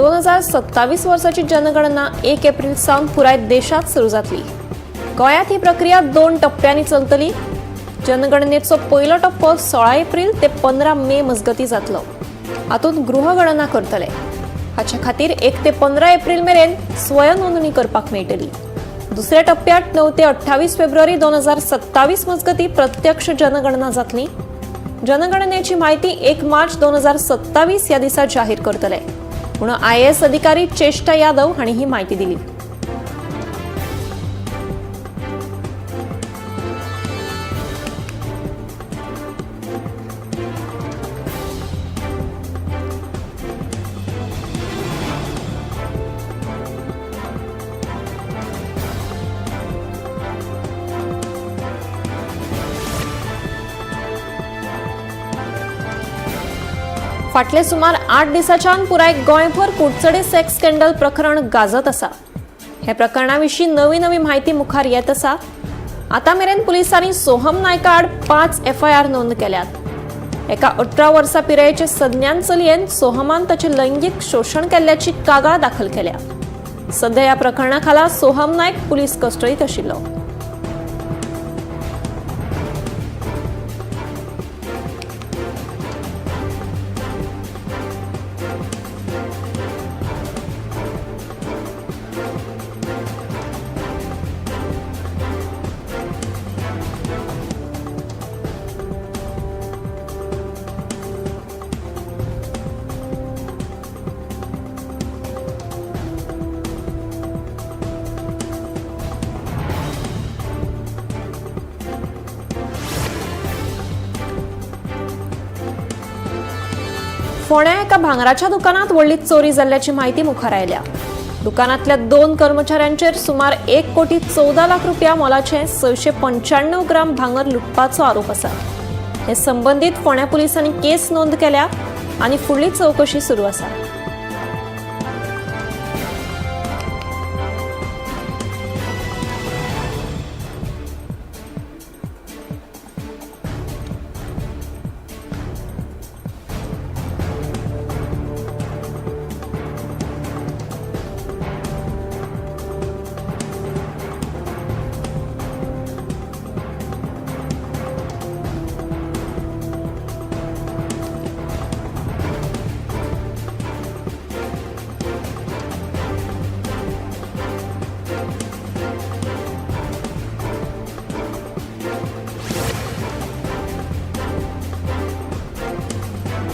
2027 वर्साची जनगणना 1 एप्रिल सावन पुराय देशात सुरू जातली. गोंयांत ही प्रक्रिया 2 टप्प्यांनी चलतली. जनगणनेचो पयलो टप्पो 16 एप्रिल ते 15 मे मजगती जातलो. हातूंत गृहगणना करतले. हाचे खातीर 1 ते 15 एप्रिल मेरेन स्वयं नोंदणी करपाक मेळटली. दुसऱ्या टप्प्यात 9 ते 28 फेब्रुवारी 2027 मजगती प्रत्यक्ष जनगणना जातली. जनगणनेची माहिती 1 मार्च 2027 ह्या दिसा जाहीर करतले म्हणून आयएएस अधिकारी चेष्टा यादव हांणी ही माहिती दिली. फाटले सुमार 8 दिसांच्यान पुराय गोंयभर कुडचडे सेक्स स्कँडल प्रकरण गाजत आसा. हे प्रकरणा विशीं नवी नवी म्हायती मुखार येत आसा. आतां मेरेन पुलिसांनी सोहम नायका आड 5 एफआयआर नोंद केल्यात. एका 18 वर्सां पिरायेचे सज्ञान चलयेन सोहमान ताचें लैंगीक शोशण केल्ल्याची कागाळ दाखल केल्या. सध्या ह्या प्रकरणा खाला सोहम नायक पुलीस कस्टडीत आशिल्लो. फोंड्या एका भांगराच्या दुकानात व्हडली चोरी जाल्ल्याची म्हायती मुखार आयल्या. दुकानांतल्या 2 कर्मचाऱ्यांचेर सुमार 1 कोटी 14 लाख रुपया मोलाचें 695 ग्राम भांगर लुटपाचो आरोप आसा. हे संबंदीत फोंड्या पुलिसांनी केस नोंद केल्या आनी फुडली चवकशी सुरू आसा.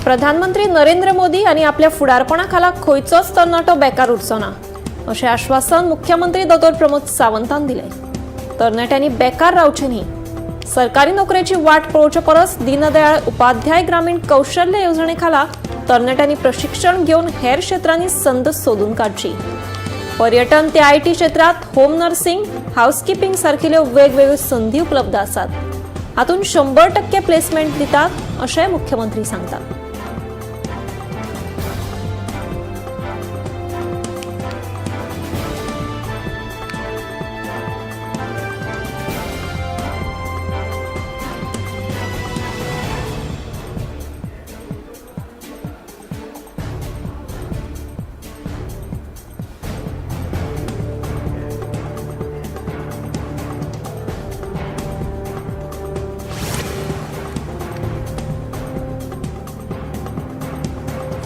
प्रधानमंत्री नरेंद्र मोदी आनी आपल्या फुडारपणा खाला खंयचोच तरणाटो बेकार उरचो ना अशें आश्वासन मुख्यमंत्री दोतोर प्रमोद सावंतान दिलें. तरणाट्यांनी बेकार रावचें न्ही, सरकारी नोकरेची वाट पळोवचे परस दीनदयाळ उपाध्याय ग्रामीण कौशल्य येवजणे खाला तरणाट्यांनी प्रशिक्षण घेवन हेर क्षेत्रांनी संद सोदून काडची. पर्यटन ते IT क्षेत्रांत होम नर्सिंग, हाऊसकिपिंग सारकिल्यो वेगवेगळ्यो संदी उपलब्ध आसात. हातूंत 100% प्लेसमेंट दितात अशेंय मुख्यमंत्री सांगतात.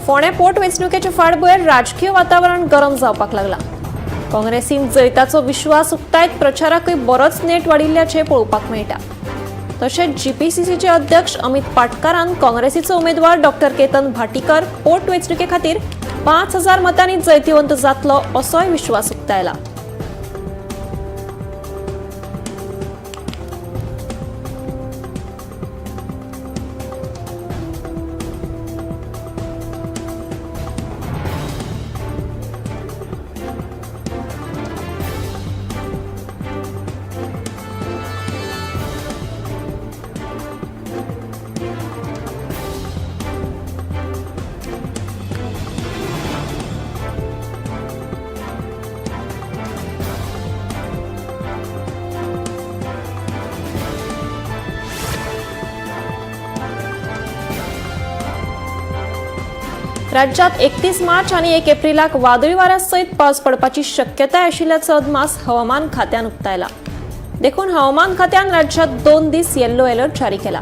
फोंडें पोटवेंचणुकेचे फाटभुंयेर राजकीय वातावरण गरम जावपाक लागलां. काँग्रेसीन जैताचो विश्वास उक्तायत प्रचाराकय बरोच नेट वाडिल्ल्याचें पळोवपाक मेळटा. तशेंच जीपीसीसीचे अध्यक्ष अमित पाटकारान काँग्रेसीचो उमेदवार डॉक्टर केतन भाटीकर पोटवेंचणुके खातीर 5000 मतांनी जैतिवंत जातलो असोय विश्वास उक्तायला. राज्यात 31 मार्च आनी 1 एप्रिलाक वादळी वाऱ्या सयत पावस पडपाची शक्यताय आशिल्ल्याचो अदमास हवामान खात्यान उक्तायला. देखून हवामान खात्यान राज्यात 2 दीस येल्लो अलर्ट जारी केला.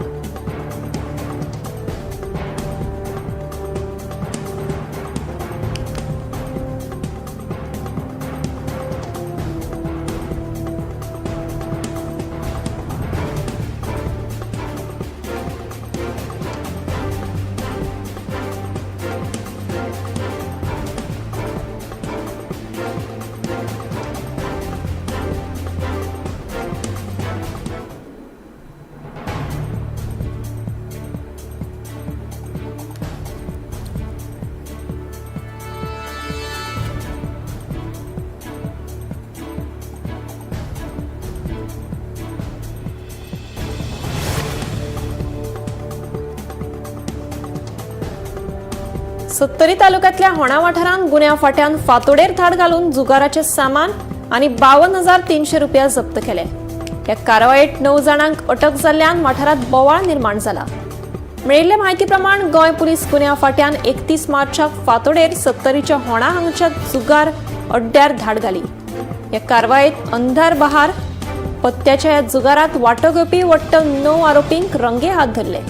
सत्तरी तालुक्यातल्या होणा वाठारांत गुन्यांव फाट्यान फातोडेर धाड घालून जुगाराचे सामान आनी 52,300 रुपया जप्त केले. ह्या कारवायेत 9 जाणांक अटक जाल्ल्यान वाठारांत बोवाळ निर्माण जाला. मेळिल्ले म्हायती प्रमाण गोंय पुलीस गुन्यांव फाट्यान 31 मार्चाक फातोडेर सत्तरीच्या होणा हांगच्या जुगार अड्ड्यार धाड घाली. ह्या कारवायेत अंधार बहार पत्त्याच्या ह्या जुगारात वांटो घेवपी वट्ट 9 आरोपींक रंगे हात धरले.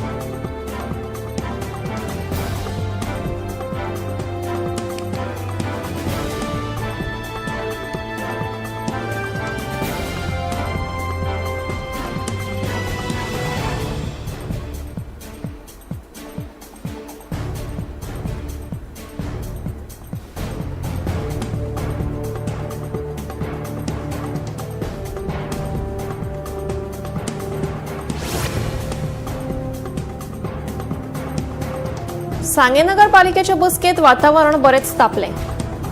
सांगे नगरपालिकेच्या बसकेत वातावरण बरेच तापले.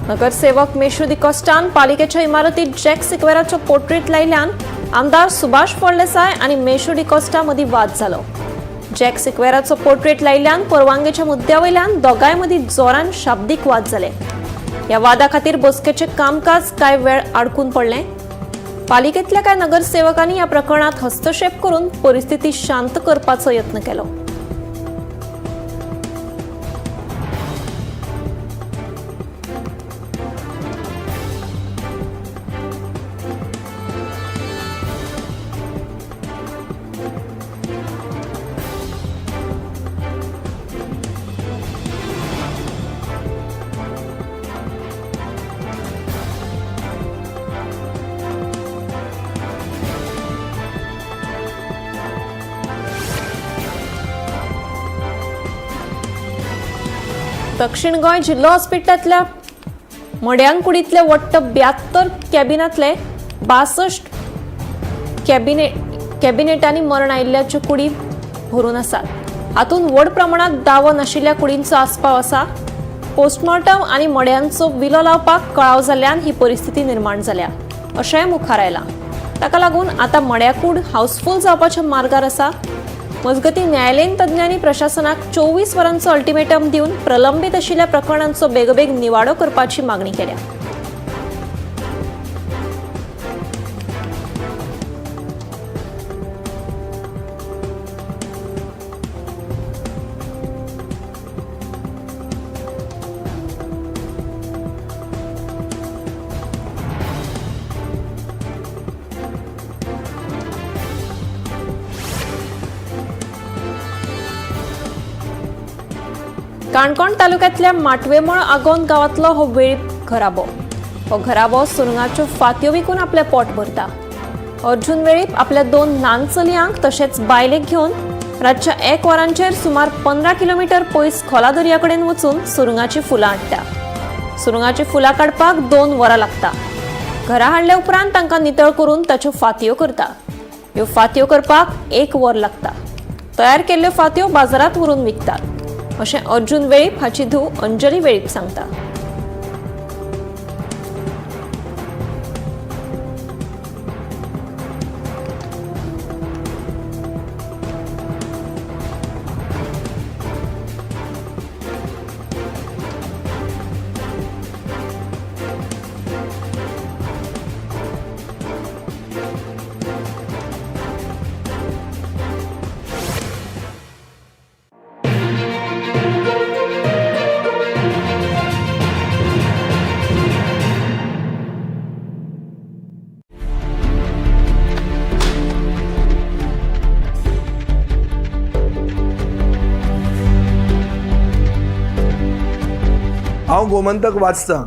नगरसेवक मेशू डिकॉस्टान पालिकेच्या इमारतीत जॅक सिक्वेराचो पोर्ट्रेट लायिल्ल्यान आमदार सुभाष फळदेसाय आनी मेशू डिकॉस्टा मदीं वाद जालो. जॅक सिक्वेराचो पोर्ट्रेट लायिल्ल्यान परवानगेच्या मुद्द्या वयल्यान दोगांय मदीं जोरान शाब्दीक वाद जाले. ह्या वादा खातीर बसकेचें कामकाज कांय वेळ आडकून पडलें. पालिकेंतल्या कांय नगरसेवकांनी ह्या प्रकरणात हस्तक्षेप करून परिस्थिती शांत करपाचो यत्न केलो. दक्षिण गोंय जिल्लो हॉस्पिटलांतल्या मड्यांकुडींतले वट्ट 72 कॅबिनांतले 62 कॅबिनेटांनी मरण आयिल्ल्याच्यो कुडी भरून आसात. हातूंत व्हड प्रमाणांत दावो नाशिल्ल्या कुडींचो आस्पाव आसा. पोस्टमॉर्टम आनी मड्यांचो विलो लावपाक कळाव जाल्ल्यान ही परिस्थिती निर्माण जाल्या अशेंय मुखार आयलां. ताका लागून आतां मड्याकूड हाऊसफूल जावपाच्या मार्गार आसा. मजगतीं न्यायालयीन तज्ञांनी प्रशासनाक 24 वरांचो अल्टिमेटम दिवन प्रलंबीत आशिल्ल्या प्रकरणांचो बेगोबेग निवाडो करपाची मागणी केल्या. काणकोण तालुक्यांतल्या माटवेमळ आगोंद गांवांतलो हो वेळीप घराबो. हो घराबो सुरंगाच्यो फातयो विकून आपलें पोट भरता. अर्जुन वेळीप आपल्या 2 ल्हान चलयांक तशेंच बायलेक घेवन रातच्या 1 वरांचेर सुमार 15 किलोमिटर पयस खोला दर्या कडेन वचून सुरंगाचीं फुलां हाडटा. सुरंगाचीं फुलां काडपाक 2 वरां लागता. घरा हाडल्या उपरांत तांकां नितळ करून ताच्यो फातयो करता. ह्यो फातयो करपाक 1 वर लागता. तयार केल्ल्यो फातयो बाजारांत व्हरून विकतात अशें अर्जुन वेळीप हाची धूव अंजली वेळीप सांगता. हांव गोमंतक वाचतां.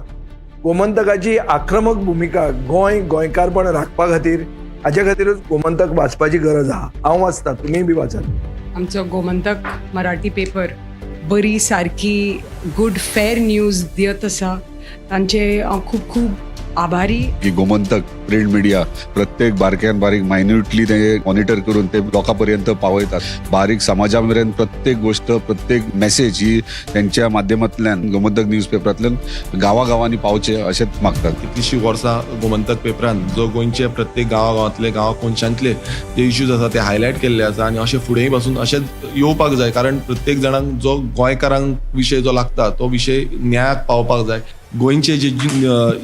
गोमंतकाची आक्रमक भुमिका गोंय गोंयकारपण राखपा खातीर, हाजे खातीरूच गोमंतक वाचपाची गरज आहा. हांव वाचतां, तुमीय बी वाचात. आमचो गोमंतक मराठी पेपर बरी सारकी गुड फेर न्यूज दियत आसा, तांचे हांव खूब खूब आभारी. की गोमंतक प्रिंट मिडिया प्रत्येक बारक्यान बारीक मायन्युटली ते मॉनिटर करून ते लोकां पर्यंत पावयतात. बारीक समाजा मेरेन प्रत्येक गोष्ट, प्रत्येक मेसेज ही त्यांच्या माध्यमांतल्यान गोमंतक न्यूज पेपरांतल्यान गांवागांवांनी पावचे अशेंच मागतात. कितलीशीं वर्सां गोमंतक पेपरान जो गोंयचे प्रत्येक गांवागांवांतले, गांवा कोनशांतले जे इश्यूज आसा ते हायलायट केल्ले आसा आनी अशें फुडेंय पासून अशेंच येवपाक जाय, कारण प्रत्येक जाणांक जो गोंयकारांक विशय जो लागता तो विशय न्यायाक पावपाक जाय. गोंयचे जे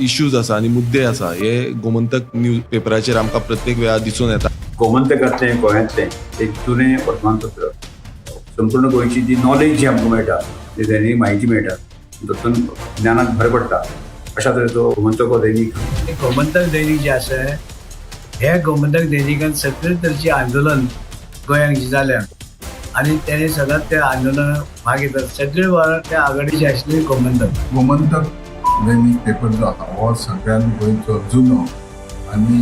इश्यूज आसा आनी मुद्दे आसा हे गोमंतक न्यूज पेपराचेर आमकां प्रत्येक वेळार दिसून येता. गोमंतकांतलें गोंयांतलें एक जुनें वर्तमानपत्र, संपूर्ण गोंयची जी नॉलेज जी आमकां मेळटा, जी दैनीक म्हायती मेळटा, तातूंत ज्ञानाक भर पडटा. अशा तरेचो गोमंतक हो दैनीक. गोमंतक दैनीक जें आसा, हे गोमंतक दैनिकान सगळे तरेचें आंदोलन गोंयांत जें जाल्या आनी तेणे सदांच त्या आंदोलनाक भाग घेतात. सगळे वेळार त्या आघाडीचे आशिल्ले गोमंतक. गोमंतक दैनीक पेपर जो आसा हो सगळ्यान गोंयचो जुनो आनी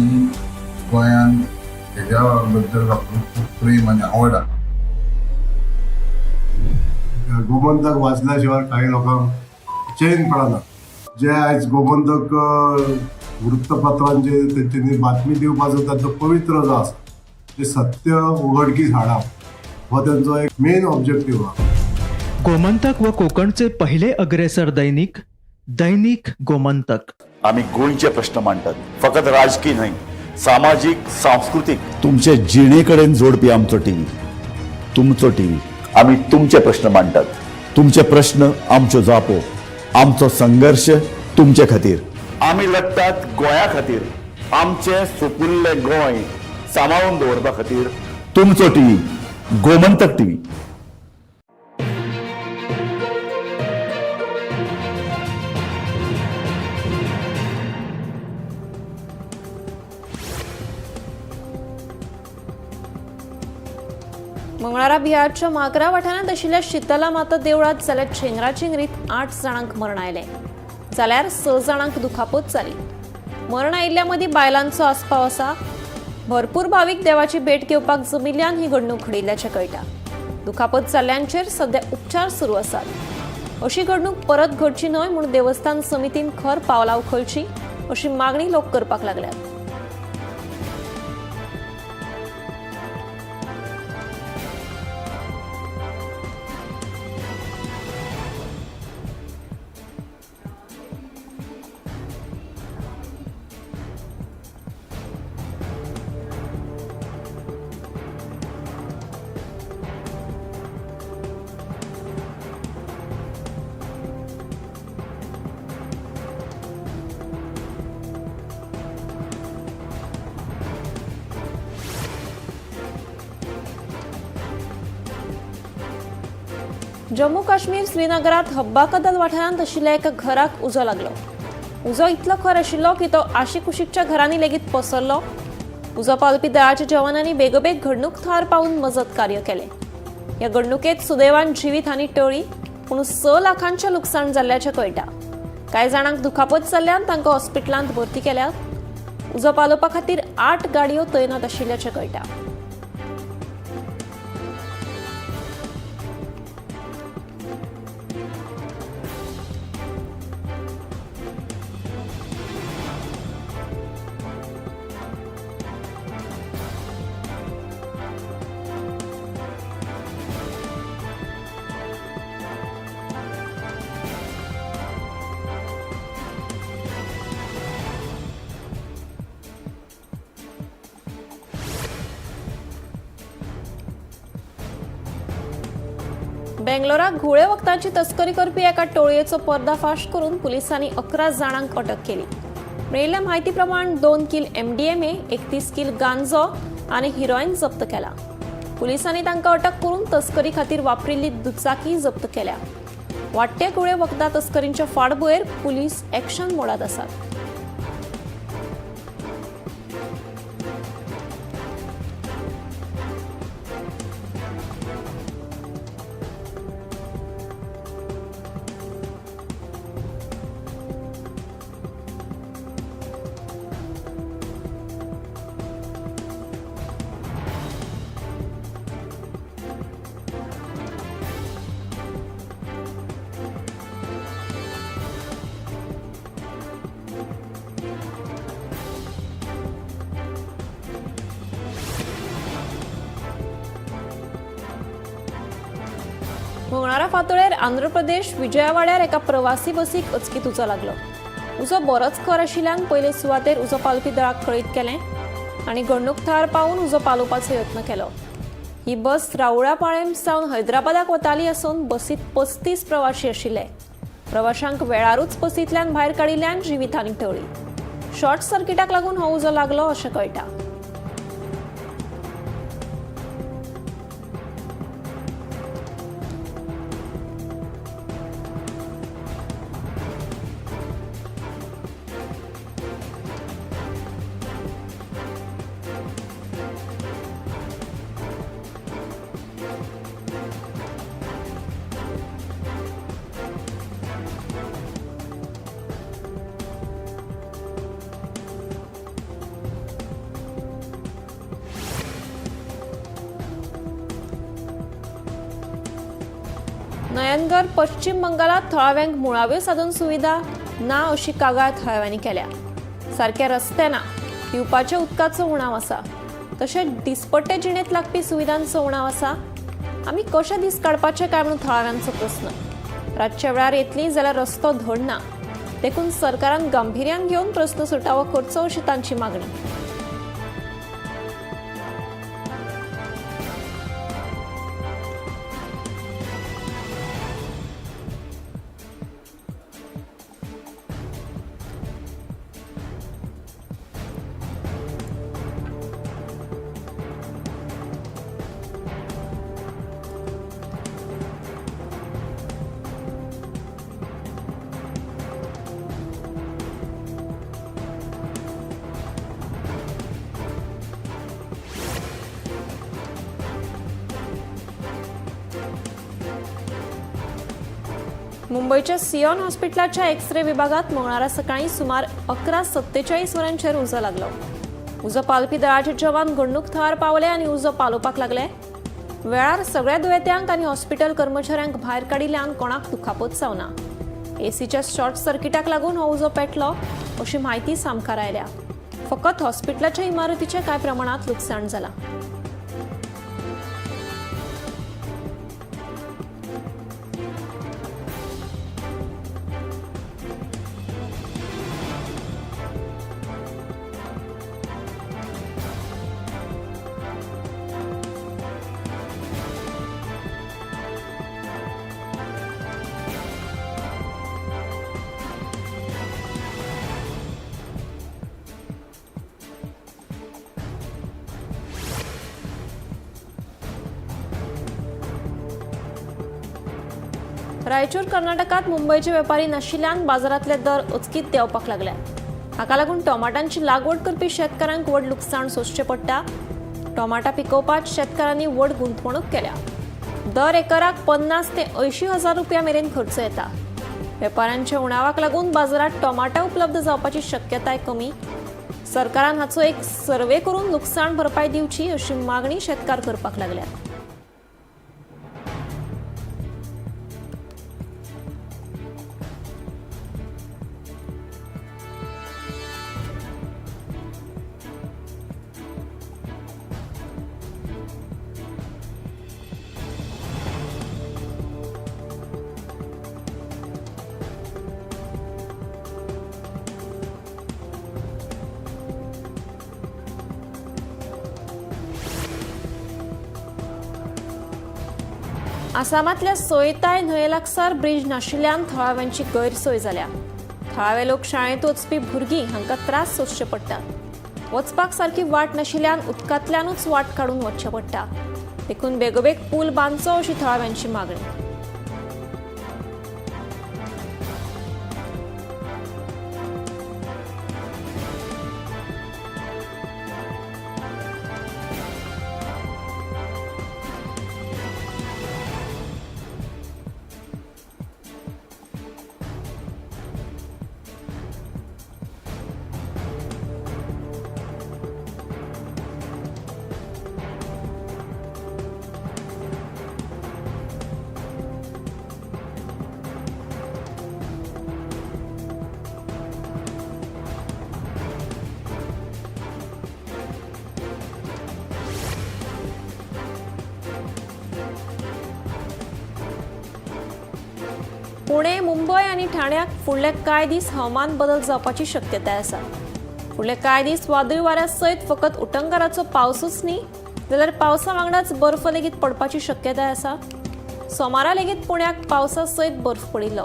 गोंयान हेज्या बद्दल लोकांक खूब प्रेम आनी आवड आसा. गोमंतक वाचल्या शिवाय काही लोकांक चैन पडना. जे आयज गोमंतक वृत्तपत्रांचे तेंच्यांनी बातमी दिवपाचो तांचो पवित्र जो आसा, जे सत्य उघडकीस हाडप हो तेंचो एक मेन ऑब्जेक्टीव आहा. गोमंतक व कोकणचे पहिले अग्रेसर दैनिक, दैनिक गोमंतक. आमी गोंयचे प्रश्न मांडटात, फकत राजकी न्हय, सामाजीक, सांस्कृतीक, तुमचे जिणे कडेन जोडपी आमचो टीव्ही, तुमचो टीव्ही. आमी तुमचे प्रश्न मांडटात, तुमचे प्रश्न आमच्यो जापो, आमचो संघर्श तुमचे खातीर. आमी लडटात गोंया खातीर, आमचें सुपुल्लें गोंय सांबाळून दवरपा खातीर. तुमचो टीव्ही, गोमंतक टीव्ही. मंगळारा बिहारच्या माकरा वाठारांत आशिल्ल्या शितला माता देवळांत जाल्ल्या चेंगराचेंगरीत 8 जाणांक मरण आयलें, जाल्यार 6 जाणांक दुखापत जाली. मरण आयिल्ल्या मदीं बायलांचो आस्पाव आसा. भरपूर भावीक देवाची भेट घेवपाक जमिल्ल्यान ही घडणूक घडिल्ल्याचें कळटा. दुखापत जाल्ल्यांचेर सध्या उपचार सुरू आसात. अशी घडणूक परत घडची न्हय म्हूण देवस्थान समितीन खर पावलां उखलची अशी मागणी लोक करपाक लागल्यात. जम्मू काश्मीर श्रीनगरात हब्बा कदल वाठारांत आशिल्ल्या एका घराक उजो लागलो. उजो इतलो खर आशिल्लो की तो आशिकुशीकच्या घरांनी लेगीत पसरलो. उजो पालोवपी दळाच्या जवानांनी बेगोबेग घडणूक थळार पावून मजत कार्य केलें. ह्या घडणुकेत सुदैवान जिवीत हानी टळ्ळी, पूण 6 लाखांचें लुकसाण जाल्ल्याचें कळटा. कांय जाणांक दुखापत जाल्ल्यान तांकां हॉस्पिटलांत भरती केल्यात. उजो पालोवपा खातीर 8 गाडयो तैनात आशिल्ल्याचें कळटा. बेंगलोराक घुंवळे वखदांची तस्करी करपी एका टोळयेचो पर्दाफाश करून पुलिसांनी 11 जाणांक अटक केली. मेळिल्ल्या म्हायती प्रमाण 2 कील एमडीएमए, 31 कील गांजो आनी हिरोईन जप्त केला. पुलिसांनी तांकां अटक करून तस्करी खातीर वापरिल्ली दुचाकी जप्त केल्या. वाडट्या घुंवळे वखदां तस्करींच्या फाटभुंयेर पुलीस एक्शन मोडांत आसात. मंगळारा फांतोडेर आंध्र प्रदेश विजयवाड्यार एका प्रवासी बसीक अचकीत उजो लागलो. उजो बरोच खर आशिल्ल्यान पयले सुवातेर उजो पालोवपी दळाक कळीत केलें आनी घडणूक थळार पावून उजो पालोवपाचो यत्न केलो. ही बस राऊळापाळेम सावन हैदराबादाक वताली आसून बसीत 35 प्रवाशी आशिल्ले. प्रवाशांक वेळारूच बसींतल्यान भायर काडिल्ल्यान जिवीतहानी टळ्ळी. शॉर्ट सर्किटाक लागून हो उजो लागलो अशें कळटा. नयनगर पश्चिम बंगालात थळाव्यांक मुळाव्यो साधन सुविधा ना अशी कागाळ थळाव्यांनी केल्या. सारक्या रस्ते ना, पिवपाच्या उदकाचो उणाव आसा, तशेंच दिसपट्टे जिणेंत लागपी सुविधांचो उणाव आसा. आमी कशे दीस काडपाचे काय म्हणून थळाव्यांचो प्रस्न. रातच्या वेळार येतली जाल्यार रस्तो धड ना, देखून सरकारान गांभिर्यान घेवन प्रस्न सुटावो करचो अशी तांची मागणी. मुंबईच्या सियोन हॉस्पिटलाच्या एक्सरे विभागात मंगळारा सकाळी सुमार 11:47 वरांचेर उजो लागलो. उजो पालोवपी दळाचे जवान घडणूक थळार पावले आनी उजो पालोवपाक लागले. वेळार सगळ्या दुयेंत्यांक आनी हॉस्पिटल कर्मचाऱ्यांक भायर काडिल्ल्यान कोणाक दुखापत जावना. एसीच्या शॉर्ट सर्किटाक लागून हो उजो पेटलो अशी म्हायती सामकार आयल्या. फकत हॉस्पिटलाच्या इमारतीचें कांय प्रमाणांत लुकसाण जालां. रायचूर कर्नाटकात मुंबयचे वेपारी नाशिल्ल्यान बाजारांतले दर अचकीत देंवपाक लागले. हाका लागून टोमाटांची लागवड करपी शेतकारांक व्हड लुकसाण सोंसचें पडटा. टोमाटां पिकोवपाक शेतकारांनी व्हड गुंतवणूक केल्या. दर एकराक 50 ते 80 हजार रुपया मेरेन खर्च येता. वेपाऱ्यांच्या उणावाक लागून बाजारात टोमाटां उपलब्ध जावपाची शक्यताय कमी. सरकारान हाचो एक सर्वे करून लुकसाण भरपाय दिवची अशी मागणी शेतकार करपाक लागल्या. आसामांतल्या सोयताय न्हंये लागसार ब्रिज नाशिल्ल्यान थळाव्यांची गैरसोय जाल्या. थळावे लोक शाळेंत वचपी भुरगीं हांकां त्रास सोंसचे पडटात. वचपाक सारकी वाट नाशिल्ल्यान उदकांतल्यानूच वाट काडून वचचें पडटा. देखून बेगोबेग पूल बांदचो अशी थळाव्यांची मागणी. पुणे, मुंबय आनी ठाण्याक फुडले कांय दीस हवामान बदल जावपाची शक्यताय आसा. फुडले कांय दीस वादळी वाऱ्या सयत फकत उटंगाराचो पावसूच न्ही जाल्यार पावसा वांगडाच बर्फ लेगीत पडपाची शक्यताय आसा. सोमारा लेगीत पुण्याक पावसा सयत बर्फ पडिल्लो.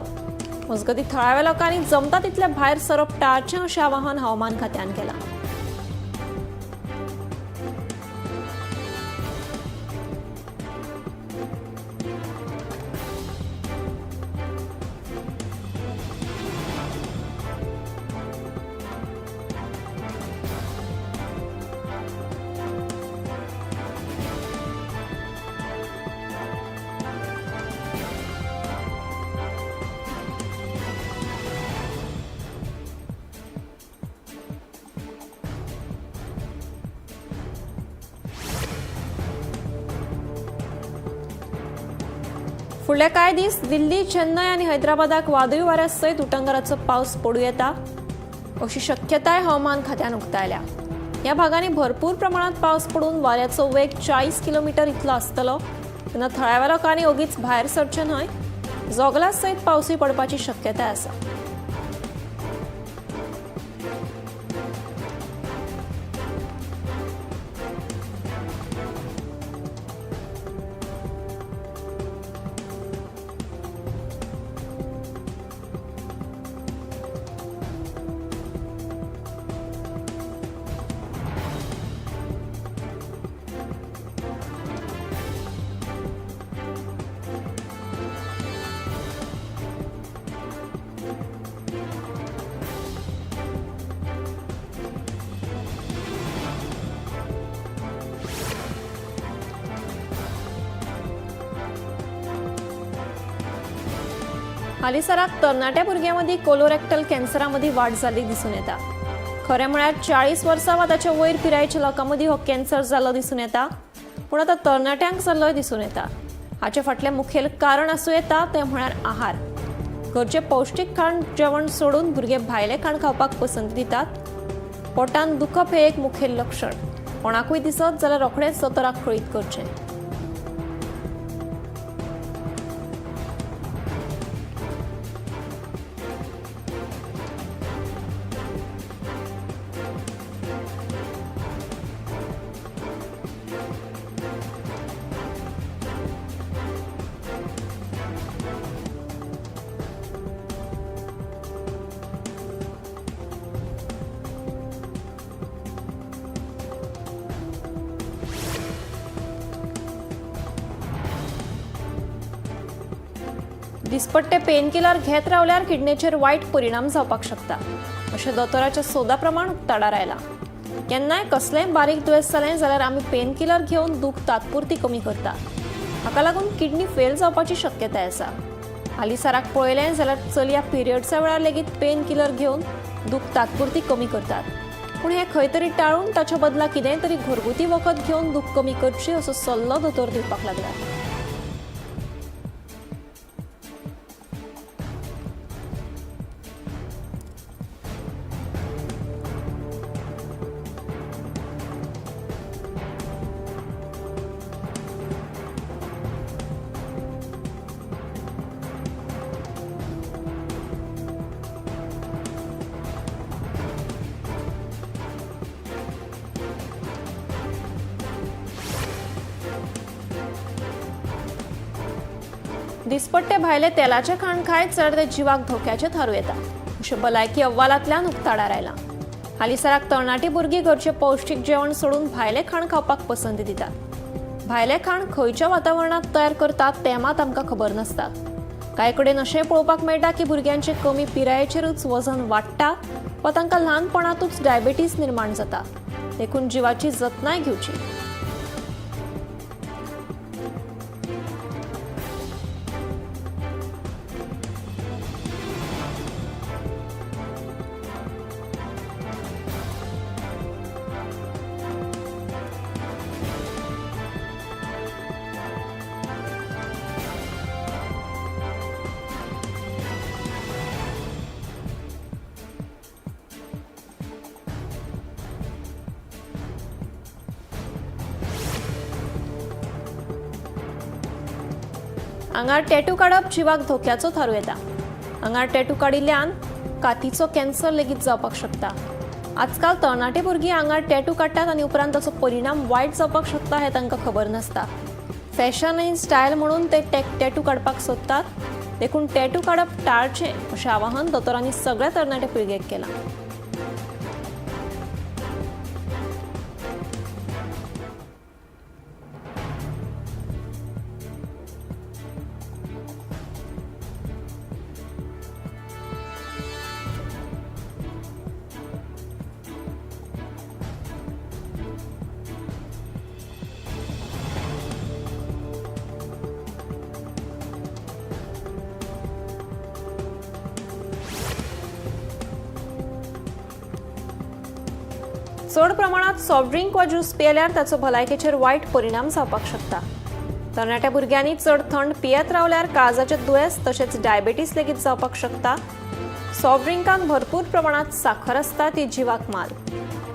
मजगतीं थळाव्या लोकांनी जमता तितले भायर सरप टाळचें अशें आवाहन हवामान खात्यान केलां. फुडले कांय दीस दिल्ली, चेन्नय आनी हैदराबादाक वादळी वाऱ्या सयत उटंगाराचो पावस पडूं येता अशी शक्यताय हवामान खात्यान उक्तायल्या. ह्या भागांनी भरपूर प्रमाणात पावस पडून वाऱ्याचो वेग 40 किलोमीटर इतलो आसतलो. तेन्ना थळाव्या लोकांनी ओगीच भायर सरचें न्हय. जोगला सयत पावसूय पडपाची शक्यताय आसा. हालींसराक तरणाट्या भुरग्यां मदीं कोलोरेक्टल कॅन्सरा मदीं वाड जाल्ली दिसून येता. खरें म्हळ्यार 40 वर्सां वा ताच्या वयर पिरायेच्या लोकां मदीं हो कॅन्सर जाल्लो दिसून येता, पूण आतां तरणाट्यांक जाल्लोय दिसून येता. हाचे फाटलें मुखेल कारण आसूं येता तें म्हळ्यार आहार. घरचें पौश्टीक खाण जेवण सोडून भुरगे भायलें खाण खावपाक पसंती दितात. पोटान दुखप हें एक मुखेल लक्षण. कोणाकूय दिसत जाल्यार रोखडेंच दोतोराक कळीत करचें. दिसपट्टे पेनकिलर घेत रावल्यार किडनेचेर वायट परिणाम जावपाक शकता अशें दोतोराच्या सोदा प्रमाण उक्ताडार आयलां. केन्नाय कसलेंय बारीक दुयेंस जालें जाल्यार आमी पेनकिलर घेवन दूख तात्पुरती कमी करता. हाका लागून किडनी फेल जावपाची शक्यताय आसा. हालींसराक पळयलें जाल्यार चलया पिरियड्सा वेळार लेगीत पेनकिलर घेवन दूख तात्पुरती कमी करतात. पूण हें खंय तरी टाळून ताच्या बदला कितेंय तरी घरगुती वखद घेवन दूख कमी करची असो सल्लो दोतोर दिवपाक लागला. दिसपट्टे भायले तेलाचें खाण खायत जाल्यार ते जिवाक धोक्याचें थारूं येता अशें भलायकी अहवालांतल्यान उक्ताडार आयलां. हालींसराक तरणाटी भुरगीं घरचें पौश्टीक जेवण सोडून भायलें खाण खावपाक पसंती दितात. भायलें खाण खंयच्या वातावरणांत तयार करतात तें मात आमकां खबर नासता. कांय कडेन अशें पळोवपाक मेळटा की भुरग्यांचें कमी पिरायेचेरूच वजन वाडटा वा तांकां ल्हानपणांतूच डायबेटीस निर्माण जाता. देखून जिवाची जतनाय घेवची. आंगार टॅटू काडप जिवाक धोक्याचो थारूं येता. आंगार टॅटू काडिल्ल्यान कातीचो कॅन्सर लेगीत जावपाक शकता. आजकाल तरणाटे भुरगीं आंगार टॅटू काडटात आनी उपरांत ताचो परिणाम वायट जावपाक शकता हें तांकां खबर नासता. फॅशन आनी स्टायल म्हणून ते टॅटू काडपाक सोदतात, देखून टॅटू काडप टाळचें अशें आवाहन दोतोरांनी सगळ्या तरणाटे पिळगेक केलां. चड प्रमाणात सॉफ्ट ड्रिंक वा ज्यूस पियेल्यार ताचो भलायकेचेर वायट परिणाम जावपाक शकता. तरणाट्या भुरग्यांनी चड थंड पियेत रावल्यार काळजाचे दुयेंस तशेंच डायबेटीस लेगीत जावपाक शकता. सॉफ्ट ड्रिंकांत भरपूर प्रमाणात साखर आसता, ती जिवाक माल.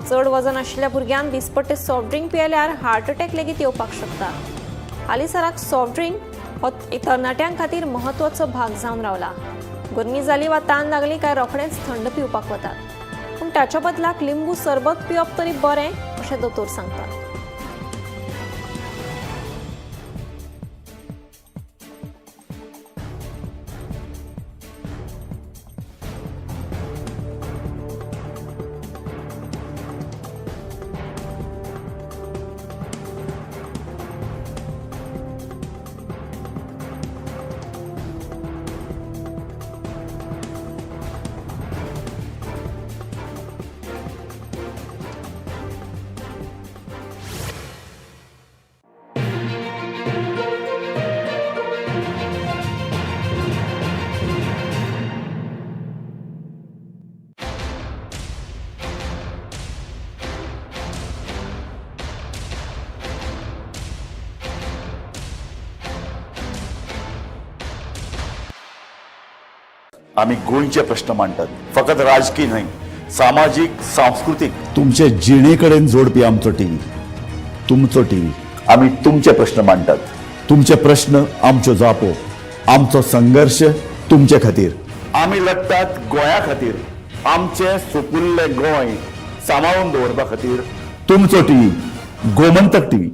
चड वजन आशिल्ल्या भुरग्यान दिसपट्टे सॉफ्ट ड्रिंक पियेल्यार हार्ट अटॅक लेगीत येवपाक शकता. हालींसराक सॉफ्ट ड्रिंक हो तरणाट्यां खातीर म्हत्वाचो भाग जावन रावला. गरमी जाली वा तान लागली काय रोखडेंच थंड पिवपाक वतात, पूण ताच्या बदलाक लिंबू सरबत पिवप तरी बरें अशें दोतोर सांगतात. आमी गोंयचे प्रश्न मांडटात, फकत राजकी न्हय, सामाजीक, सांस्कृतीक, तुमचे जिणे कडेन जोडपी आमचो टीव्ही, तुमचो टीव्ही. आमी तुमचे प्रश्न मांडटात, तुमचे प्रश्न आमच्यो जापो, आमचो संघर्श तुमचे खातीर. आमी लडटात गोंया खातीर, आमचें सुपुल्लें गोंय सांबाळून दवरपा खातीर. तुमचो टीव्ही, गोमंतक टीव्ही.